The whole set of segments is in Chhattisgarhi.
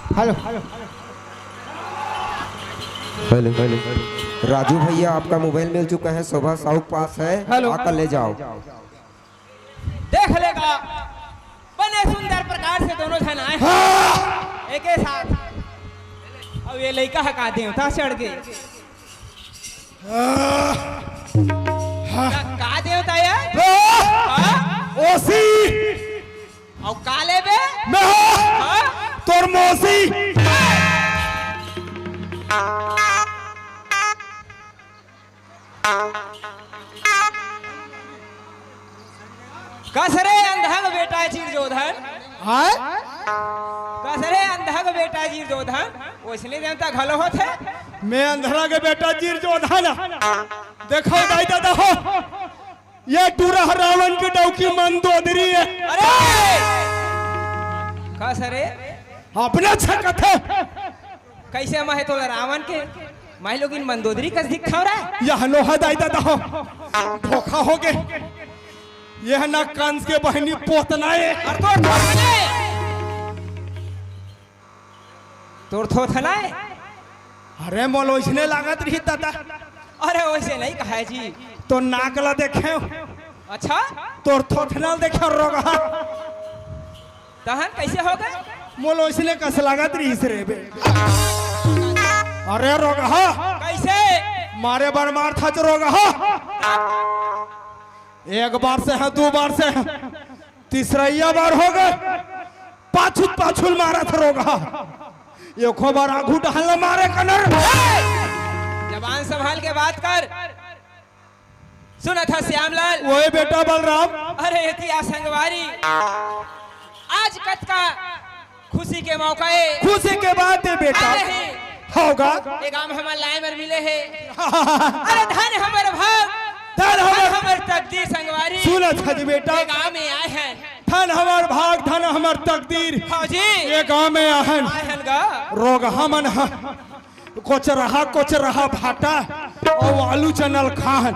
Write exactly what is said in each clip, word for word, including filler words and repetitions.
Hello, hello, hello. राजू भैया, आपका मोबाइल मिल चुका है, शोभा साहू के पास है, हेलो। आकर ले जाओ। देख लेगा, बने सुंदर प्रकार से दोनों झन आए हैं। हाँ। एके साथ। अब ये लइका ह का देवता चढ़ गे। हाँ। का, का देवता ये? हाँ। हाँ? ओसी। अउ का लेबे? मैं हाँ। हाँ? तोर मौसी। कस रे अंधा के बेटा चिरजोधन। हाँ? कस रे अंधा के बेटा चिरजोधन, ओइसने जनता घलो होथे। मैं अंधरा के बेटा चिरजोधन। देखो दाई ददा हो, ये टूरा रावण के डौकी मंदोदरी है। अरे! कस रे? अपने छकत है। कइसे मैं तोला रावण के, मैं लोगिन मंदोदरी कस दिखथंव रे? यह नोहा दाई ददा हो, धोखा हो गे। यह ना कंस के बहिनी पोतना ए। अरे तोर थोथना ए। तोर थोथना ए। अरे मोला ओइसने लागत रहिस ददा। अरे ओइसे नहीं कहे जी। तोर नाक ला देखेंव। अच्छा? तोर थोथना ला देखेंव रोगहा। तहन कइसे हो गे? मोला ओइसने कस लागत रहिस रे बे। अरे रोगहा। कइसे? मारे बर मारथस रोगहा। एक बार से है, दू बार से है, तीसरइया बार हो गे। पाछू पाछू मारथस रोगहा। एको बार आघू डहन ला मारे कनर। जबान संभाल के बात कर। सुनत हस श्यामलाल। ओए बेटा बलराम। अरे एती आ संगवारी, आज कतका खुशी के मौका ए। खुशी के बात ए बेटा। अरे हे। होगा। ए गांव हमर लाए बर मिले हे। अरे धन हमर भाग, धन धन हमर हमर तकदीर संगवारी। सुनत हस बेटा। ए गांव में आए हन। धन हमर भाग, धन हमर तकदीर। हाँ जी। ए गांव में आए हन। आए हन गा। रोगहा मन ह कोचरहा, कोचरहा भाटा अउ आलू चना ल खाहन।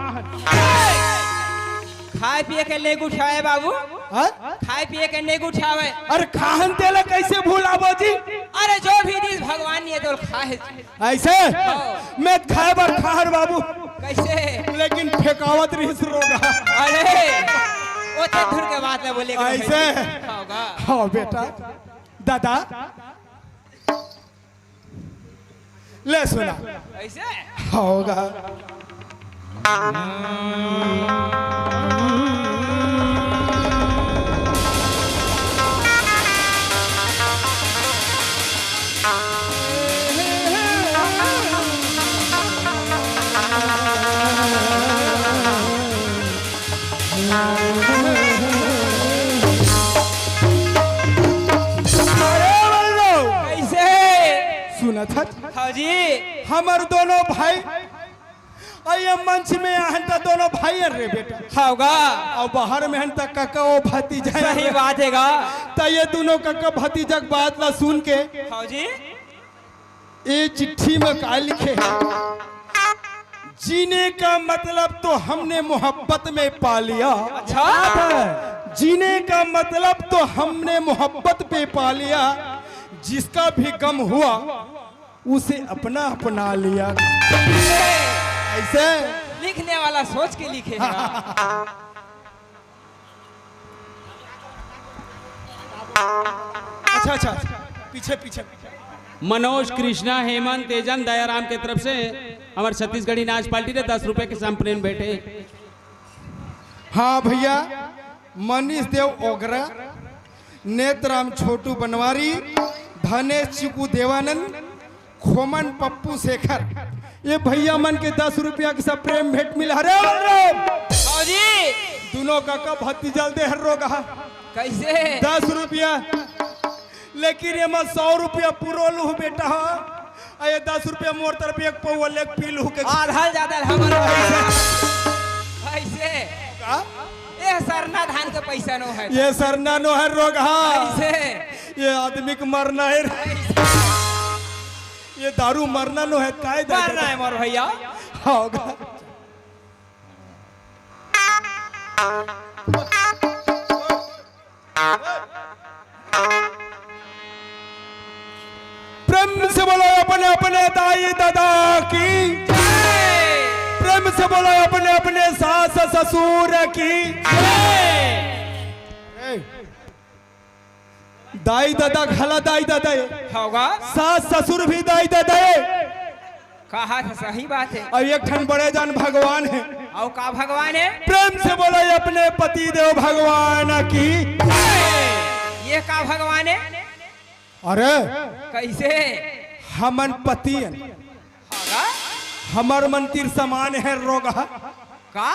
खाए पिए के नेग उठावे बाबू। हाँ? खाए पिए के नेग उठावे। अरे खाहन तेला कइसे भुलाबो जी? अरे जो भी दिस भगवान ने तो खाए। अइसे? हाँ। मैं खाए बर खाहन बाबू। कइसे? लेकिन फेंकावत रहिस रोगहा। अरे, ओते धुर के बात ला बोले के अइसे? होगा। हाँ बेटा। ददा, ले सुना। अइसे? होगा। अरे बल्लू। कइसे? सुनत हस? हाँ जी। हमर दोनों भाई, अउ ये मंच में आहन त दोनों भाई हन रे बेटा। हाँ गा। अउ बाहर में हन त कका ओ भतीजा हन सही रे। बात हे गा। त ये दूनों कका भतीजा के बात ला सुन के हाँ जी। ए चिट्ठी में का लिखे हे? जीने का मतलब तो हमने मोहब्बत में पा लिया। अच्छा। जीने का मतलब तो हमने मोहब्बत पे पा लिया, जिसका भी गम हुआ उसे अपना अपना लिया। अइसे? लिखने वाला सोच के लिखे हे। अच्छा, अच्छा, पीछे, पीछे। मनोज, कृष्णा, हेमंत, तेजन, दयाराम के तरफ से हमर छत्तीसगढ़ी नाच पार्टी ले दस रुपया के संप्रेम भेंट हे। हाँ भैया, मनीष देव ओगरा, नेतराम छोटू बनवारी, धनेश चिकू देवानंद, खोमन पप्पू शेखर, ये भैया मन के दस रुपया के संप्रेम भेंट मिला। अरे बलराम! हाँ जी। दूनों कका भतीजा ल दे हन रोगहा। कइसे? दस रुपया। लेकिन एमा सौ रुपया पुरो लूहूं बेटा, हाँ। अउ ये दस रुपया मोर तरफ एक पौवा लेके पी लूहूं के। आधा ज्यादा हमर। अइसे? का? ये सरना धान के पइसा नोहे। ये सरना नोहे रोगहा। अइसे? ये आदमी के मरना हे। ये दारू मरना नोहे, काय दे मरना हे मोर भैया। हाँ, गा। प्रेम से बोलो अपने अपने दाई दादा की। प्रेम से बोलो अपने अपने सास ससुर की। दाई दादा घला दाई दादा हे। होगा। सास ससुर भी दाई दादा हे। कहा था, सही बात है। अउ एक ठन बड़े जान भगवान हे। अउ का भगवान है? प्रेम से बोलो अपने पति देव भगवान की। ये का भगवान है? अरे कैसे? हमन पति हन। होगा। हमर मन तीर समान हे रोगहा। का?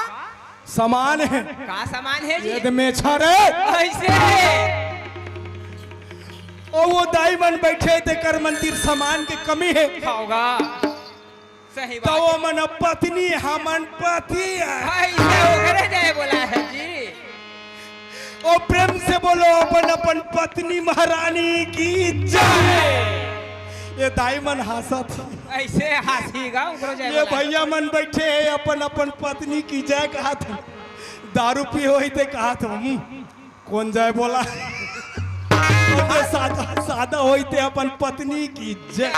समान हे। का समान हे जी? ये दे मेछा रे। ऐसे। ओ वो दाई मन बैठे हे, तेकर मन तीर समान के कमी हे। होगा। सही तो बात। वो मन पत्नी, हमन पति हे। ऐसे ओकरे जय बोला है जी। ओ प्रेम से बोलो अपन अपन पत्नी महारानी की जय। ये दाई मन हंसत हे। ऐसे हंसी गा, ओकरो जय ये बोला। भैया मन बैठे हे, अपन अपन पत्नी की जय कहत हे। दारू पी होई ते कहत हे, "हम्म, कौन जय बोला?" और ये सादा, सादा होई ते अपन पत्नी की जय।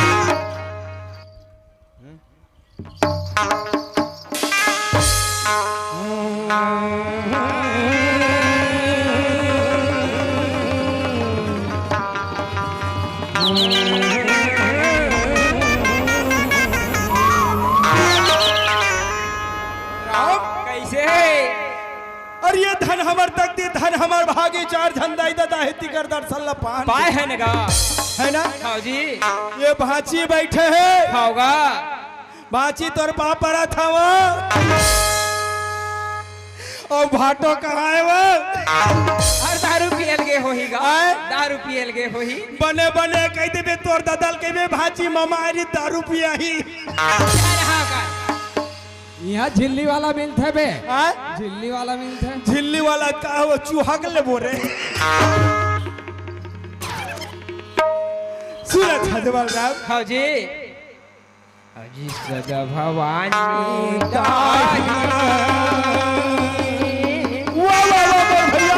राम। कैसे हे? अरे ये धन हमर तकदीर, धन हमर भागी, चार झन दाई ददा हे, तिकर दर्शन ल पान। पाए हे न गा? हे ना? हाँ जी। ये भांची बैठे हे। होगा। भांची तोर पाँव परत हवं। अउ भाटो कहाँ हे वो? अरे दारू पियल गे होही गा। आय? दारू पियल गे होही। बने बने कहि देबे, तोर ददा ल कहिबे, भांची ममा आही दारू पियाही। अरे हाँ का? इहाँ झिल्ली वाला मिलथे बे। हाँ? झिल्ली वाला मिलथे। झिल्ली वाला का हो, चूहा के लेबो रे। सुनत हस बलराम। हाँ जी। अजी सदा भवानी दाई। वाह, वाह, वाह, वाह, भैया।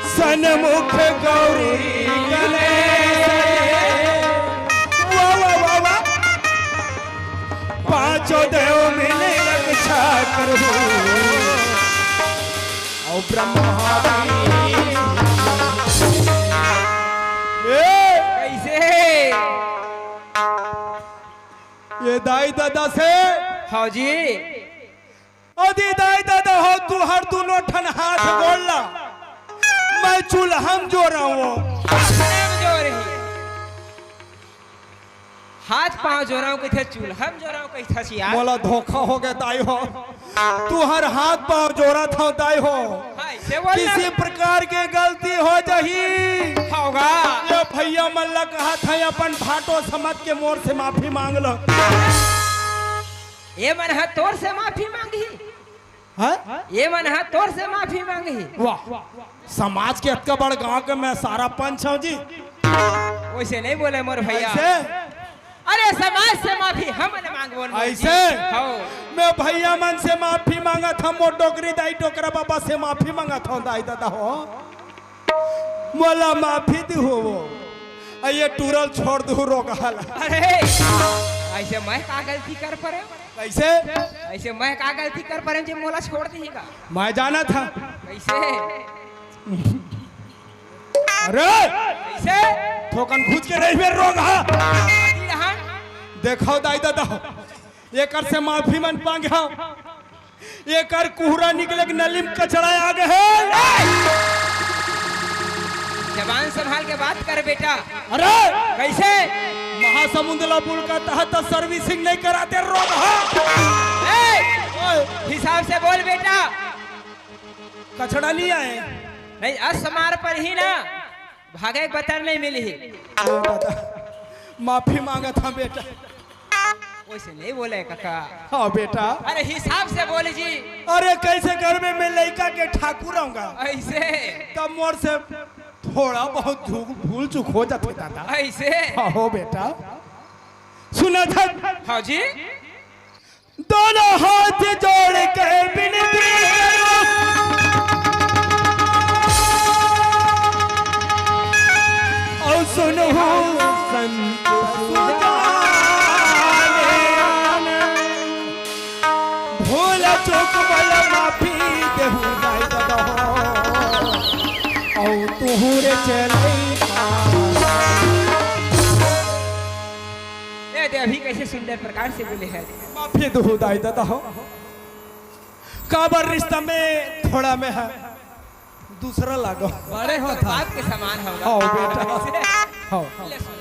सनमुख गौरी गणेश। वाह, वाह, वाह, वाह। पांचों देव मिल रक्षा करहु। अउ ब्रह्मा भी। ए! कैसे? ये दाई ददा से। हाँ जी। अदी दाई ददा हो, तुहर दुनों ठन हाथ गोड़ ला। मैं चूल्हा म जोरहूं। हाथ पांव जोरहूं कहिथे, चूल्हा म जोरहूं कहिथे सियार। मोला धोखा हो गे दाई हो। तुहर हाथ पांव जोरत हंव दाई हो। हाँ, ऐसे बोल ना। किसी प्रकार के गलती हो जाही। होगा। ये भैया मन ला कहत हंव, अपन भाटो समझ के मोर से माफी मांग लो। ये मन ह तोर से माफी मांगही। हैं? ये मन ह तोर से माफी मांगही। वाह, समाज के अतका बड़ गांव के मैं सारा पंच हंव जी। वैसे नहीं बोले मोर भैया। ऐसे? अरे समाज से माफी हमन मांगबो न मोर जी। ऐसे? हौ। मैं भैया मन से माफी मांगत हंव, मोर डोकरी दाई डोकरा बाबा से माफी मांगत हंव दाई ददा हो। मोला माफी दिहू वो। अ ये टूरल छोड़ दू रोगहा ला। अरे, ऐसे मैं का गलती कर परेंव? कैसे? ऐसे मैं का गलती कर परेंव जे मोला छोड़ दिही गा? मैं जानत हंव। कैसे? अरे! कैसे? थोकन खुद के रहिबे रोगहा। जी रहन। देखव दाई ददा हो। एकर से माफी मन मांगहव। एकर कुहरा निकले के नली म कचड़ा आ गे हे। जबान संभाल के बात कर बेटा। अरे! कैसे? महासमुंद ला पुल का तहत servicing नहीं कराते रोगहा। ए! ओए! हिसाब से बोल बेटा। कचड़ा नहीं आए। नहीं, अस मार परही ना। भागे के बतर नहीं मिलही। ओ दादा, माफी मांगत हंव बेटा। वैसे नहीं बोले काका। हाँ बेटा। अरे हिसाब से बोल जी। अरे कैसे घर में मैं लइका के ठाकुर रहूंगा? ऐसे। तब मोर से थोड़ा बहुत झूक, भूल चूक हो जाथे दादा। ऐसे। हाँ हो बेटा। सुनत हस? हाँ जी। दोनों हाथ जोड़ के विनती करूं। और सुनहु संत सुजान, भूल चूक बल माफी देहु दाई ददा हो, औ तुहू रे चलई। ए दे, अभी कैसे सुंदर प्रकार से बोले है। माफी देहु दाई ददा हो, काबर रिश्ता में थोड़ा में है, दूसरा लागो। बड़े हो था। बाप के समान होगा। हाँ, बेटा। हाँ। ले सुन।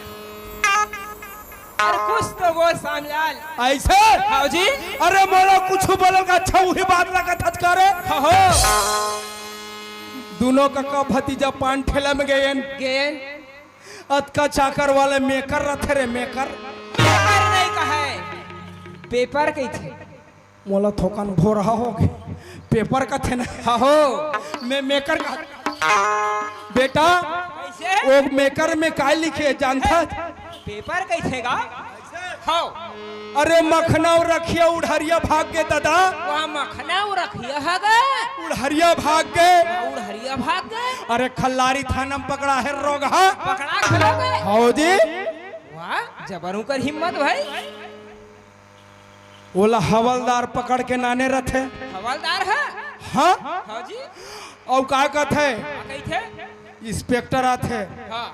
अरे कुछ तो बोल, श्यामलाल। ऐसे? हाँ जी। अरे मोला कुछ बोलल का अच्छा, उही बात ला कथस का रे? हाँ हो। दुनों कका भतीजा पान ठेला में गेन। गेन। अतका चाकर वाले मेकर रथे रे, मेकर। मेकर नहीं कहे, पेपर कहिथे। मोला थोकन भोरहा होगे, पेपर कथे ना। हाँ हो। मैं मेकर का बेटा, कैसे? ओ मेकर में काय लिखे जानथस? पेपर कहिथे गा? हाँ। अरे मखना अउ रखिया उड़हरिया भाग गे ददा। वहाँ मखना अउ रखिया है गा? उड़हरिया भाग गे। उड़हरिया भाग गे। अरे खल्लारी थाना में पकड़ा है रोगहा। पकड़ा खलो गे। हाँ जी। वाह, जबर उकर हिम्मत भाई। ओला हवलदार पकड़ के नाने रथे। हवलदार है? हाँ। हाँ जी। अउ का कथे? का कहिथे? इंस्पेक्टर आथे। हाँ।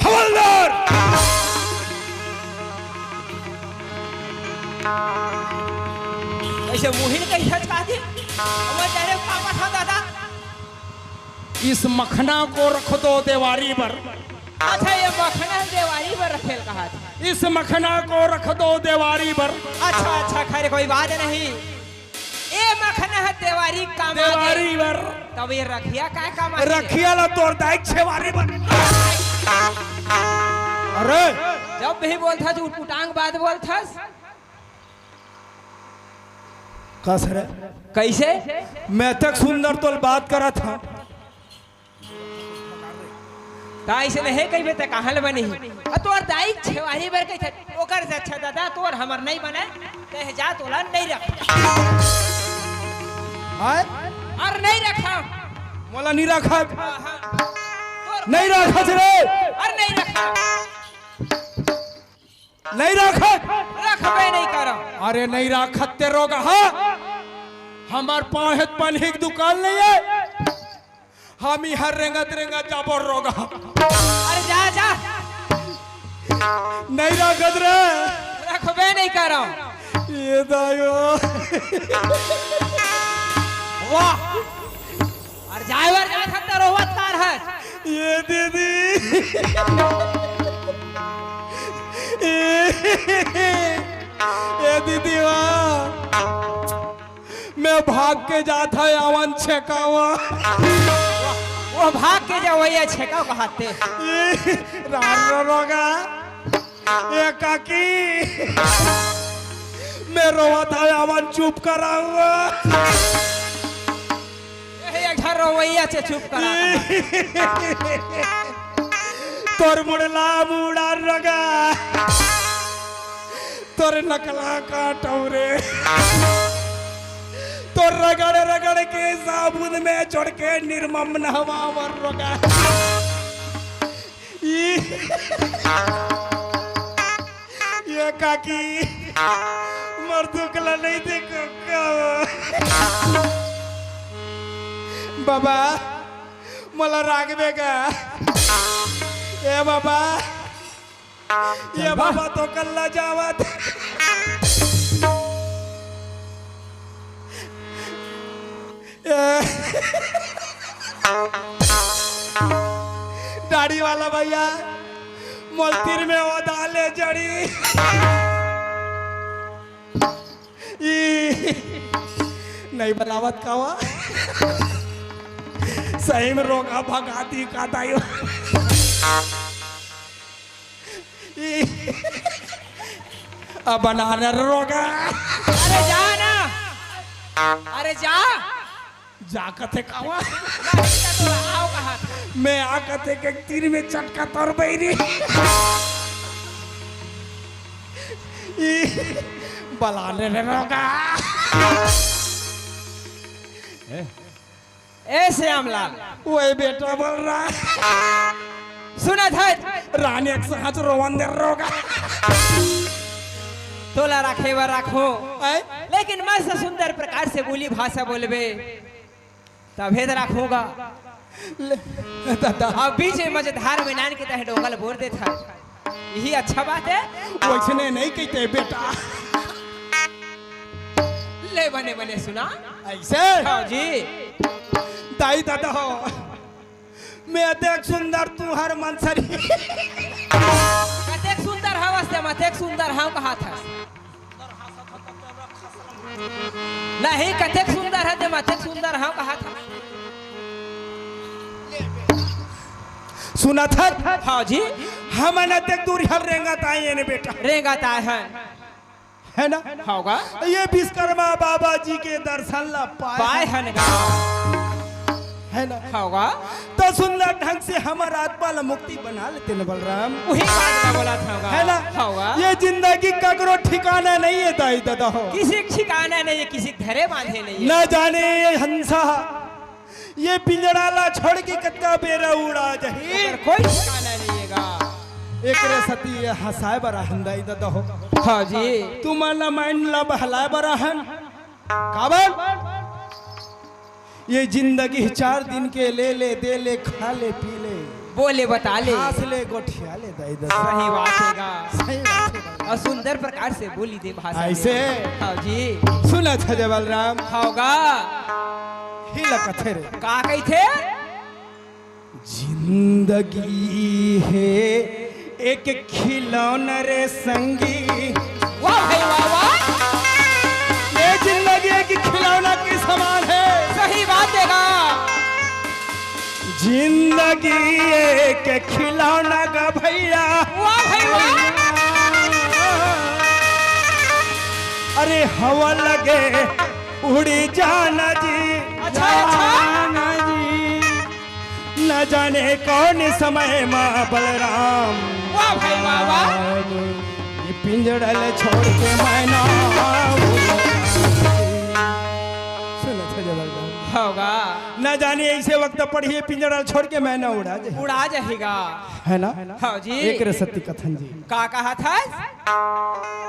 हवलदार! ऐसे मुहिन कही हच का जी? हमर जाने का पता दादा? इस मखना को रख दो देवारी पर। अच्छा, ये मखना देवारी पर रखेल कहा था। इस मखना को रख दो देवारी पर। अच्छा, अच्छा, खैर कोई बात नहीं। ए मखना है देवारी काम आ गए। देवारी पर। तब ये रखिया काय काम आ गए? रखिया ला तोर दाई छेवारी पर। अरे। जब भी बोलथस, उटपुटांग बात बोलथस। का सर? कैसे? मैं तक सुंदर तोल बात करा था। त अइसे नहीं कहिबे त कहाँ ले बनही? अ तोर दाई छेवारी बर कहिथे, ओकर से अच्छा दादा तोर हमर नहीं बने, कहे जा तोला नहीं रख। हाय? अउ नहीं रखा। मोला नहीं रखा। हाँ, हाँ। तोर नहीं रखा रे। अउ नहीं रखा। नहीं राखत। रखबे नहीं करम। अरे नहीं राखत ते रोगहा। हमर पाँव हे त पनही के दुकान नहीं है। हम इहाँ रेंगत रेंगत जाबो रोगहा। अरे जा, जा। नहीं राखत रे। रखबे नहीं करम। ये दायो। वाह। अरे जाए बर जात हस त रोवत कार हस। ये दीदी। ये दीदी वाह। मैं भाग के जात हँव आवन छेकावा। वो भाग के जावइया छेकावा कहत हे। राम रो रोगा। ए काकी, मैं रोवत हँव, आवन चुप करावा। ए, एक झन रोवइया से चुप करा। तोर मुड़ला मुड़ा रगा, तोर नकला काटव रे, तोर रगड़ रगड़ के साबुन में छोड़ के निर्मम नहवावर रोगा। ई, ये काकी, मोर दुख ला नहीं देखो का? बाबा, मोला रागबे गा। ए बाबा, ये बाबा तो कल्ला जावत। ए, दाढ़ी वाला भैया, मोला तीर में ओदा ले जड़ी। ई, नहीं बनावत कावा। सही में रोगा भगाती का दाई। अब बनाने रोगा। अरे जा ना, अरे जा। जा कथे कावा। ना, बेटा, तो आओ कहाँ था? मैं आ कथे के तीर में चटका तोर बैरी। ई, बलाने रे रोगा। ए? ए श्यामलाल। वही बेटा बोल रहा है। सुनत हस? रानी एक साँच रोवन दे रोगा। तोला राखे बर राखो। आय? लेकिन मस्त सुंदर प्रकार से बोली भाषा बोलबे, तभे त राखूंगा। ले, दादा। अब बीच में मजेदार में नान के तहे डोंगल बोल देत हस। यही अच्छा बात है। वैसने नहीं कहते बेटा। ले बने बने सुना। ऐसे? हाँ जी। दाई दादा हो। मैं अतेक सुंदर तुंहर मंसरी। कतेक सुंदर हवस ते, अतेक सुंदर हव कहाथस। नहीं, कतेक सुंदर हे ते, अतेक सुंदर हव कहाथस। सुनत हस? हाँ जी। हमन अतेक दूरिहा ले रेंगत आए हन बेटा। रेंगत आए हन। है ना? हव गा। ये विश्वकर्मा बाबा जी के दर्शन ला पाए पाए हन। हन गा। है ना? हव गा। त सुंदर ढंग से हमर आत्मा ला मुक्ति बना लेते न बलराम। वही बात ला बोलत हव गा। है ना? हव गा। ये जिंदगी ककरो ठिकाना नहीं है दाई दादा हो। किसी के ठिकाना नहीं है, किसी के धरे बांधे नहीं है। न जाने ये हंसा ये पिंजड़ा ला छोड़ के कतका बेरा उड़ा जाही। ओकर कोई ठिकाना नहीं है गा। एकरे सेती ये हंसाए बर आहन दाई दादा हो। हाँ जी। तुमन ला माइंड ला बहलाए बर आहन। काबर? ये जिंदगी चार दिन के, ले ले, दे ले, खा ले, पी ले। बोले बता ले। हंस ले, गोठिया ले, दाई दादा। सही बात है गा। सही बात है गा। अउ सुंदर प्रकार से बोली दे भाषा ऐसे। हाँ जी। सुनत हस बलराम। हव गा। हिला कथे रे। का कहिथे? जिंदगी हे एक खिलौना रे संगी। वाह भाई वाह, वाह। ये जिंदगी एक खिलौना के समान है। सही बात है गा। जिंदगी एक खिलौना गा भैया। वाह भाई वाह। अरे हवा लगे उड़ी जाना जी। अच्छा, अच्छा। जाना जी। न जाने कौन समय मा बलराम। वाह भाई वाह, वाह। ये पिंजड़ा ले छोड़ के मैं ना उड़ां। सुनत हस बलराम। हव गा। न जाने ऐसे वक्त पड़ही पिंजड़ा ले छोड़ के मैं ना उड़ा जाही। उड़ा जाही गा। है ना? हाँ जी। एकरे सेती कथन जी। का कहाथस?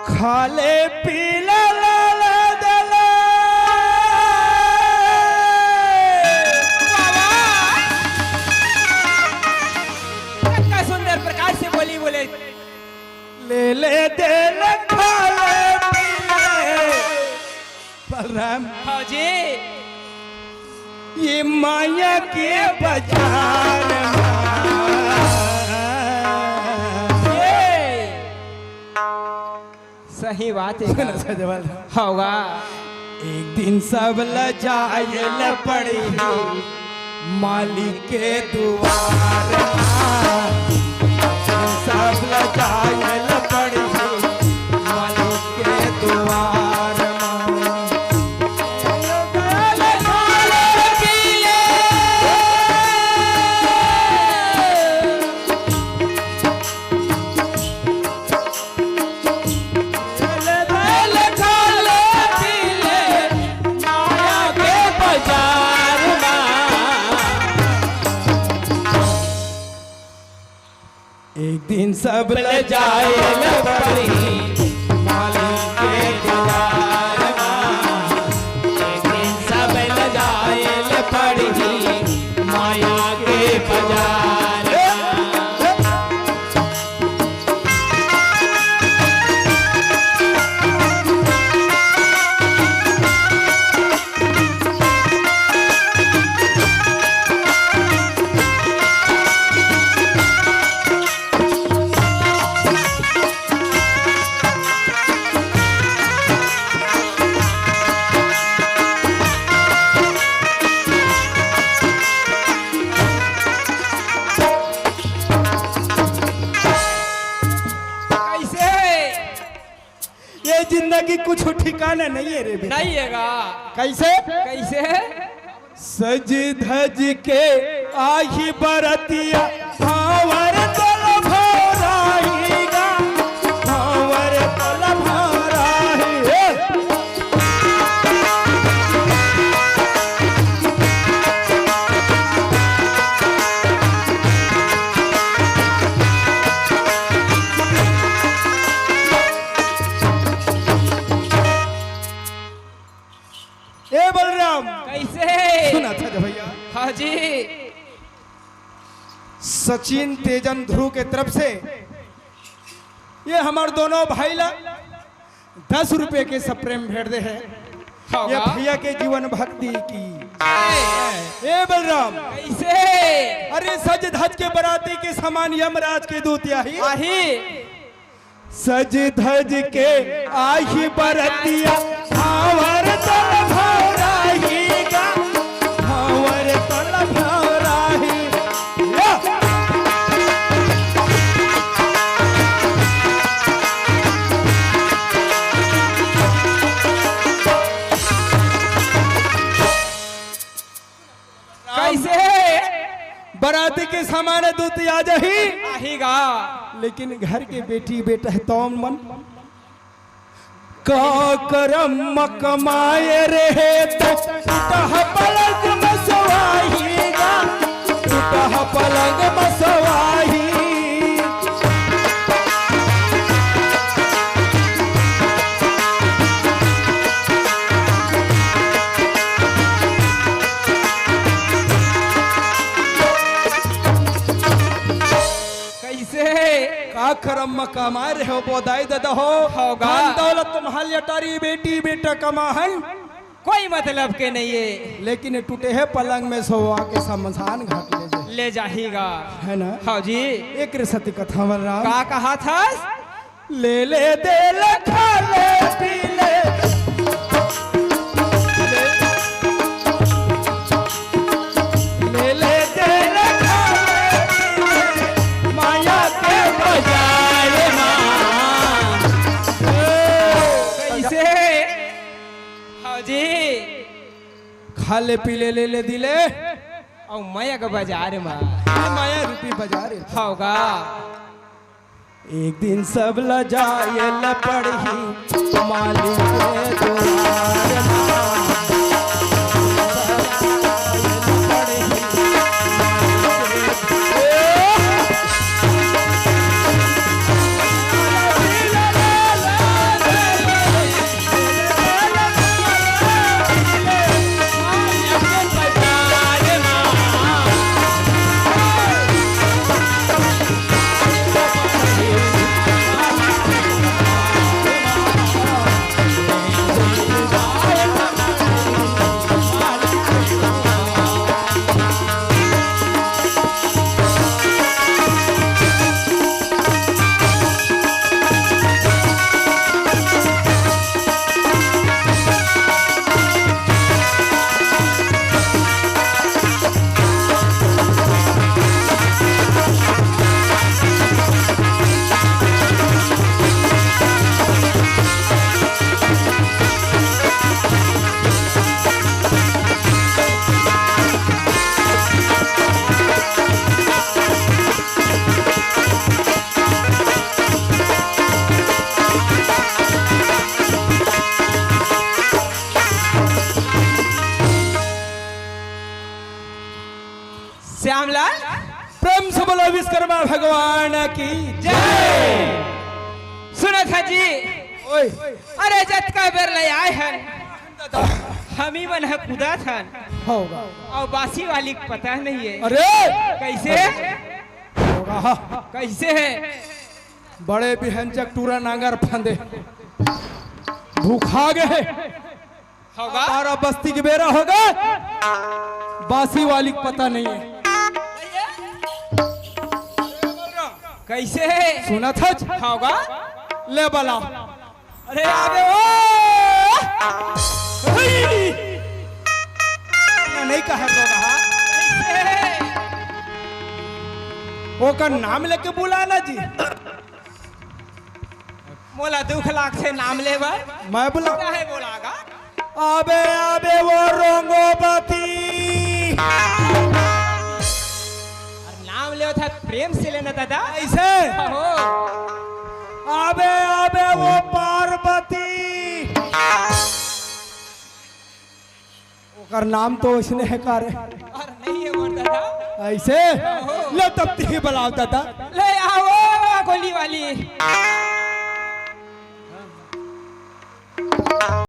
खा ले पी ले ला ले दे ले। वाह, वाह। कतका सुंदर प्रकार से बोली बोले। ले ले दे ले खा ले पी ले। बलराम। हाँ जी। ये माया के बाजार मा। ये। सही बात है। सुन, सजवाल। हव गा। एक दिन सब ल जाए ल पड़ही मालिक के दुआर मा। एक दिन सब ल जाए ल पड़ही मालिक के दुआर मा। एक दिन सब ल जाए ल पड़ही मालिक के दुआर मा। एक दिन सब ल जाए ल पड़ही माया के बाजार मा। कैसे? ये जिंदगी कुछ ठिकाना नहीं है रे बेटा। नहीं है गा। कैसे? कैसे? सज धज के आही बरतिया, भांवर तोल भराही गा, भांवर तोल भराही। हाँ जी। सचिन तेजन ध्रुव के तरफ से ये हमर दोनों भाई ला दस रुपए के सप्रेम भेंट दे हे। हाँ ये बा। भैया के जीवन भक्ति की। ए बलराम, कैसे? अरे, सज धज के बराती के समान यमराज के दूत आही। आही। सज धज के आही बरतिया, भांवर तल भौराही गा, भांवर तल भौराही। या! कैसे? बराती के समान दूत आ जाही। आही गा। लेकिन घर के बेटी बेटा हे तौन मन। का करम म कमाए रहे त टूटह पलंग म सवाही गा, टूटह पलंग म सवाही। कैसे? का करम म कमाए रहे हो बोदाई ददा हो? होगा। धन दौलत तुम्हार अटारी, बेटी बेटा कमाहन। कोई मतलब के नहीं है। लेकिन टूटे हे पलंग में सोवा के शमशान घाट ले जाही। ले जाही गा। है ना? हाँ जी। एक रे सती कथा बलराम। का कहा था? ले ले दे ले खा ले पी ले। ले ले दे ले खा ले पी ले। माया के बाजार मा। कैसे? हाँ जी। खा ले पी ले, ले ले दिले। अउ माया के बाजार मा। माया रूपी बाजार। होगा। एक दिन सब ला जाए ला पड़ही मालिक के दुआर मा। श्यामलाल। प्रेम से बोलो विश्वकर्मा भगवान की जय। सुनत हा जी। ओए। अरे जतका बेर ले आए हन, हम ही मन ह कूदत हन। होगा। अउ बासी वाली के पता नहीं है। अरे। कैसे? होगा। कैसे है? बड़े बिहन चक टूरा नांगर फंदे। भूखा गए। होगा। बारह बस्ती के बेरा होगा। बासी वाली के पता नहीं है। कैसे है? सुनत हच? होगा। ले बला। अरे आबे ओ। नहीं कहे तो रहा। कैसे है? ओकर नाम लेके बुलाना जी। मोला दुख लागथे नाम ले बर। मैं बोला। काहे बोलागा? आबे, आबे वो रोंगोबती। अरे नाम ले था प्रेम से लेना दादा। ऐसे? हो। आबे, आबे वो पार्वती। ओकर नाम तो उसने है का रे? अरे नहीं है मोर दादा। ऐसे? ओहो। ले तब तिही बुलाओ दादा। ले आओ गोली वाली।